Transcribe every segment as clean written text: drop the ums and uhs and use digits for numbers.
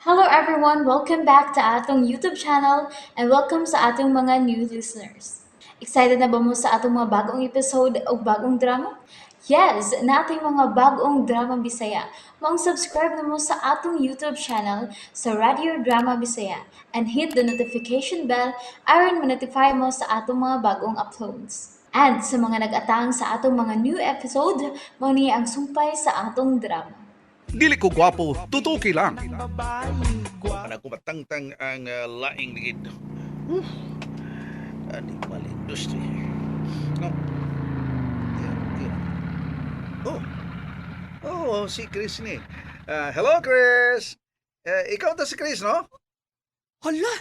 Hello everyone! Welcome back to atong YouTube channel and welcome sa atong mga new listeners. Excited na ba mo sa atong mga bagong episode o bagong drama? Yes! Nating mga bagong drama Bisaya. Maong subscribe na mo sa atong YouTube channel sa Radio Drama Bisaya and hit the notification bell aron ma-notify mo sa atong mga bagong uploads. And sa mga nag-atang sa atong mga new episode, mao ni ang sumpay sa atong drama. Dili ko gwapo, tutuki lang. Nagkumatangtang ang laing ligid. Animal industry. No. Yeah, yeah. Oh. Oh, si Chris ni. Hello, Chris. Ikaw ta si Chris, no? Hala!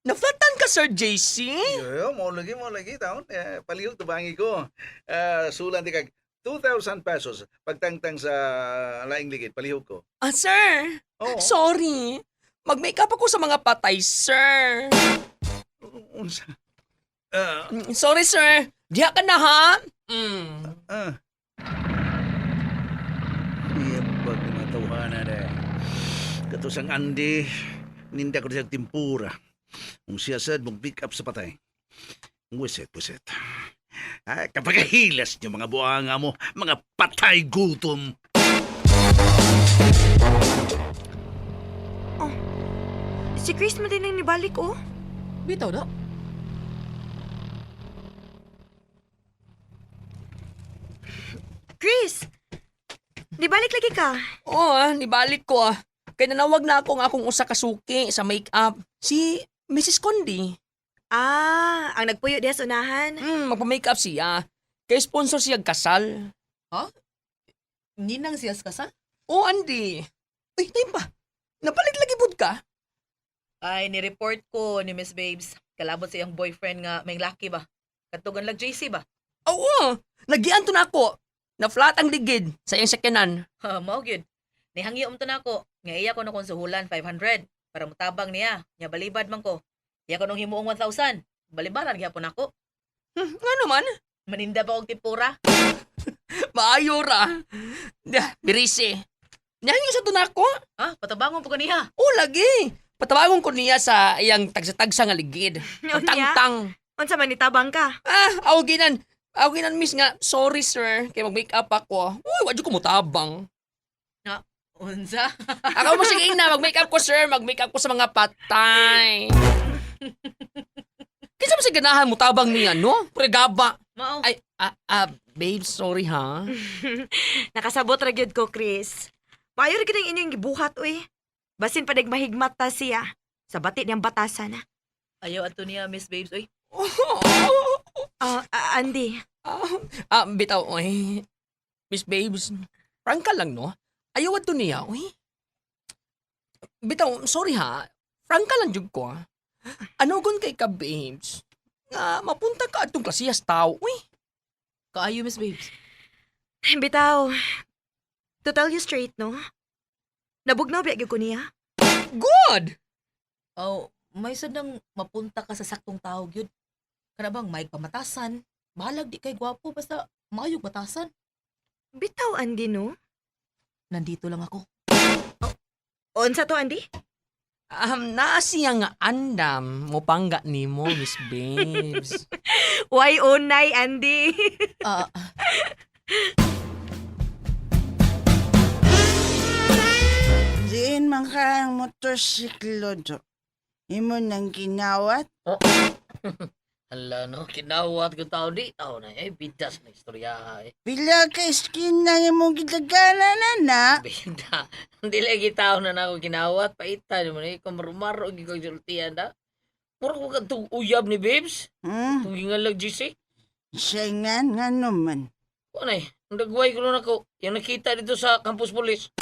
Naflatan ka, Sir JC? Yeah, mo lagi taon. Palihog tubangi ko. Sulan di kag 2,000 pesos pagtangtang sa laing ligid, palihog ko. Ah, sir. Oo. Sorry. Mag-makeup ako sa mga patay, sir. Unsa? Sorry, sir. Diha ka na, ha? Mm. Ah. Iya, pag matawhana na. Kato sang Andy, ninda ko siya timpura. Kung siya sad, mong pick up sa patay. Wisit, wisit. Ay, kapag hilas niyo mga buanga mo, mga patay gutom. Si Chris man din ang nibalik, oh. Bitaw na. Chris! Nibalik lagi ka. Oo, nibalik ko, ah. Kaya nanawag na ako ng akong usa ka suki sa makeup. Si Mrs. Condi. Ah, ang nagpuyo diha sa unahan. Magpa-makeup siya. Kay sponsor siya kasal. Ninang siya sa kasal? Oo, Andy. Uy, tayo pa. Napalit lagi bud ka? Ay, ni-report ko ni Miss Babes. Kalabot sa iyang boyfriend nga may laki ba? Katugan lag JC ba? Oo, nagian to na ako. Na-flat ang ligid sa iyang sakyanan. Ha, mao gyud. Nihangyo to nako. Nga iya ko na kong suhulan 500 para mutabang niya. Nya balibad man ko. Iya ko nung himuong 1,000. Balibaran gyapon ako. Nga naman? Maninda pa og tipura. Maayo ra. Da, birisi. Nihangyo sa to na ako. Ah, patabangon po ko niya. Oo, lagi. Patawagon ko niya sa iyang tagsa-tagsa nga ligid. Unya? Tangtang. Unsa man nitabang ka? Ah, awginan. Awginan, miss nga. Sorry, sir. Kay mag-make up ako. Uy, wadyo ko mutabang. Unsa? Ako mo sige na, mag-make up ko, sir. Mag-make up ko sa mga patay. Kinsa mo sa ganahan mutabang niya, no? Pregaba. Mao. Ay, babe, sorry ha. Nakasabot ra gyud ko, Chris. Maayo ra gyud ang inyong gibuhat, uy. Basin pa mahigmat ta siya. Sa bati niyang batasan. Ayaw ato niya Miss Babes oy. Ah, Andy. Bitaw, oy. Miss Babes, prangka lang, no? Ayaw to niya, oy. Bitaw, sorry ha. Prangka lang jud ko, ha. Ano gun kay ka, babes? Nga, mapunta ka atong klasiyas tao, uy. Kaayo Miss Babes. Bitaw. To tell you straight, no? Nabugnaw biya gyud ko niya. Good! Oh, may sad nang mapunta ka sa saktong tao gyud. Kana bang may pamatasan? Bahalag di kay gwapo basta maayog batasan. Bitaw, Andy, no? Nandito lang ako. Unsa to, Andy? Naa siya nga andam mo pangga nimo, Miss Babes. Why unay, Andy? Ah, Diin man ka ang motorsiklo do. Imo nang ginawat? Hala no, kinawat ko tao di tao na eh bidas na istorya eh. Pila ka skin na imong gidagana na na. Bida. Hindi lagi tao na nako kinawat paita ni mo ni kumarumaro gyud kog sultian da. Mura ko kadtong uyab ni babes. Tong gingalag GC. Siya nga nga naman. Kuan ay, ang dagway ko nun ako. Yung nakita dito sa campus police.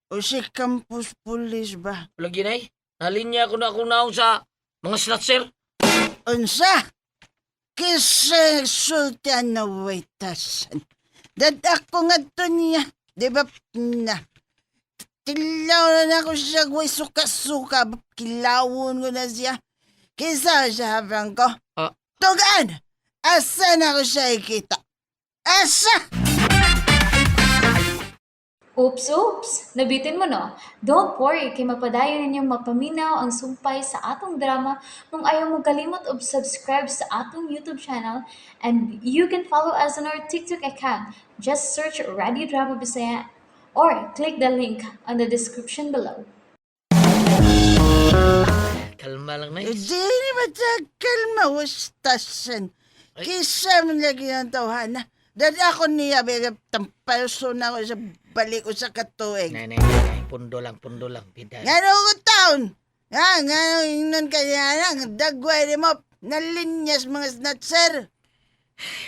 O si campus police ba? Lagi na eh. Nalinya ko na akong naong sa mga snatcher. Unsa? Kisa sultan na waitasan. Dad ako nga to niya. Di ba na? Tilaw na na ako siya gway suka-suka. Kilawon ko na siya. Kisa siya, Franco. Ah. Tugan! Asa na ko siya ikita? Asa? Oops, oops! Nabitin mo no? Don't worry, kay mapadayon ninyong mapaminaw ang sumpay sa atong drama kung ayaw mo kalimot og subscribe sa atong YouTube channel, and you can follow us on our TikTok account. Just search Radio Drama Bisaya or click the link on the description below. Kalma lang, Nay. Di ni matagal mawastasan. Ay. Kisa man lagi ang tawhana. Dahil ako niya, bega, tampalso na ako sa balik ko sa katuig. Nay, nay, nay, nay. Pundo lang, pundo lang. Bida. Nga ko taon? Nga, nga ingnon ka niya lang, dagway ni mo, nalinyas mga snatcher.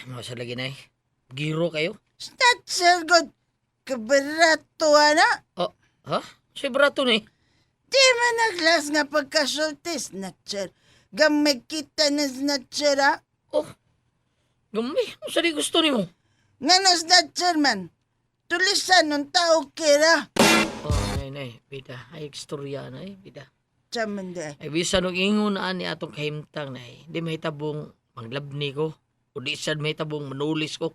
Mga sa lagi, Nay. Giro kayo? Snatcher, god, kabarato, ana. Oh, ha? Si brato ni. Di man naglas nga pagkasulti, snatcher. Gamay kita na snatcher, ha? Oh, gamay. Ano sa di gusto nimo? Nga na snatcher man. Tulisan ng tao kira. Oh, nay, nay. Bida. Ay, istorya na, eh. Bida. Tsaman di. Ay, bisan og ingon na ani atong kahimtang, nay. Di mahitabong manglabni ko. O di sad mahitabong manulis ko.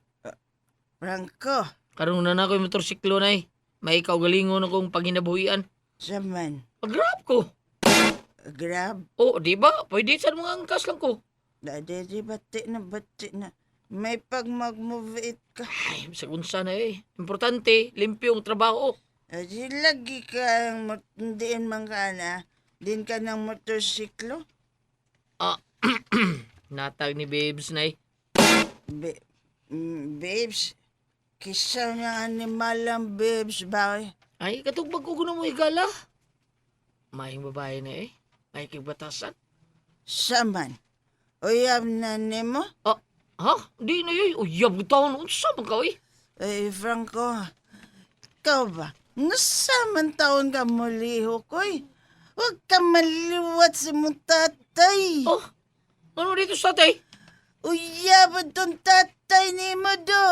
Franco, Karon na na ko yung motorsiklo, nay. May kaugalingon akong panginabuhian. tsaman. Pag-grab ko. Grab. Oh, di ba? Pwede sad mga angkas lang ko. Dati di bati na bati na. May pag mag-move it ka. Ay, sa unsa na eh. Importante, limpyo ang trabaho. Di lagi ka ang diin man ka na. Din ka ng motorsiklo. Ah, natag ni Babes, nay. Babes, kisa nga animal ang babes ba? Ay, katugbag ko na mo higala. Mahing babae na eh. May kigbatasan. Saman. Uyab na nimo? Ah, ha? Di na yun. Uyab taon. Unsa man ka, eh? Eh, Franco, ikaw ba? Nasa man taon ka muliho koy? Huwag ka maliwat si mong tatay. Oh, ano dito sa tatay? Uyab itong tatay ni mo do,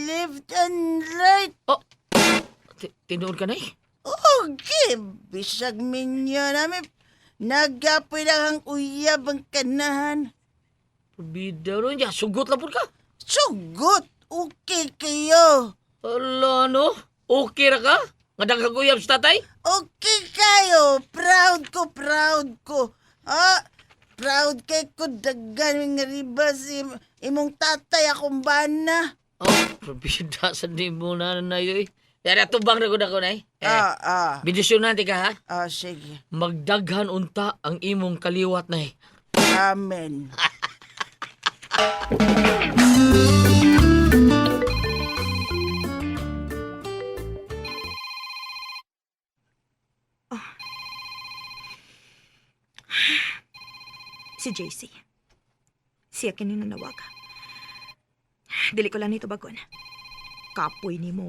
left and right. Oh, tinuod ka na eh. Okay, bisag minyo namin. Nagapoy lang ang uyab ang kanahan. Bida ron niya. Sugot lang po ka. Sugot! Okay kayo! Ala, no? Okay ra ka? Nga daghang uyab sa tatay? Okay kayo! Proud ko, proud ko! Ah, proud kay ko daghan nga riba si imong tatay akong bana. Oh, bida sa di mo na na yun eh. Yara, tubang na ko na ko na eh. Eh, Ah, ah, bidisyon natin ka ha? ah, sige. Magdaghan unta ang imong kaliwat na eh. Amen. Si JC. Siya kini nanawag. Dili ko lang nito bagon. Kapoy ni mo.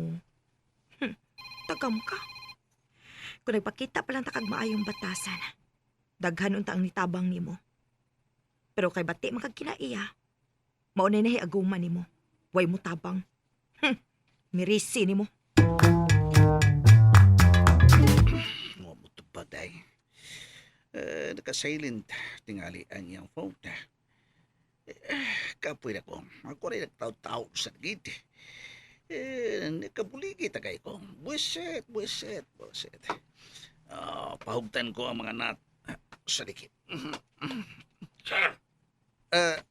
Tagam ka. Kung nagpakita pa lang takag maayong batasan, daghan unta ang nitabang nimo. Pero kay bati man kag kinaiya, maunay na aguma nimo. Way mo tabang. Mirisi nimo. Mo mo tupad ay. Eh, naka-silent tingali ang iyang phone. Eh, kapoy na ko. Ako rin nagtaw-taw sa gate. Eh, nakabuligi tagay ko. Buisit, buisit, buisit. Ah, pahugtan ko ang mga nat sa dikit. Sir, Eh,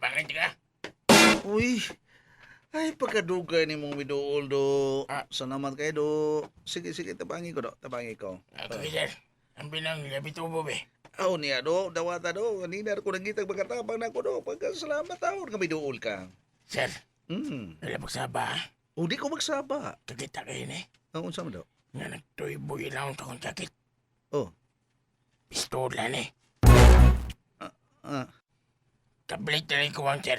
bakit ka? Uy, ay pagkadugay ni mong miduol do. Ah. Salamat kayo do. Sige, sige, tabangi ko do, tabangi ko. Ako, sir. Ang binang labi tubo, be. Aw niya do, dawata do. Kanina ko nagitag pagkatabang na ko do. Pagkasalamat taon kami duol ka. Sir, wala pagsaba, ha? O di ko magsaba. Kakita kayo ni. Ang unsa man do? Nga nagtuyboy lang sa akong sakit. Oh. Pistola ni. Ah, Kablit na rin ko ang, sir.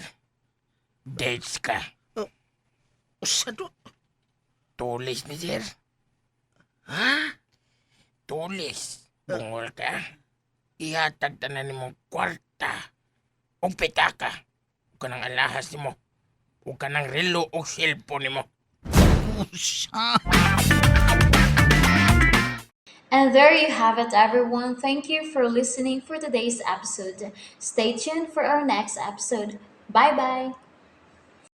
Dates ka. usa do. Tulis ni, sir. Ha? Tulis. Bungol ka. Ihatag tanan ni mong kwarta. O pitaka. O ka ng alahas ni mo. O ka ng relo o cellphone ni mo. Usa. And there you have it, everyone. Thank you for listening for today's episode. Stay tuned for our next episode. Bye bye.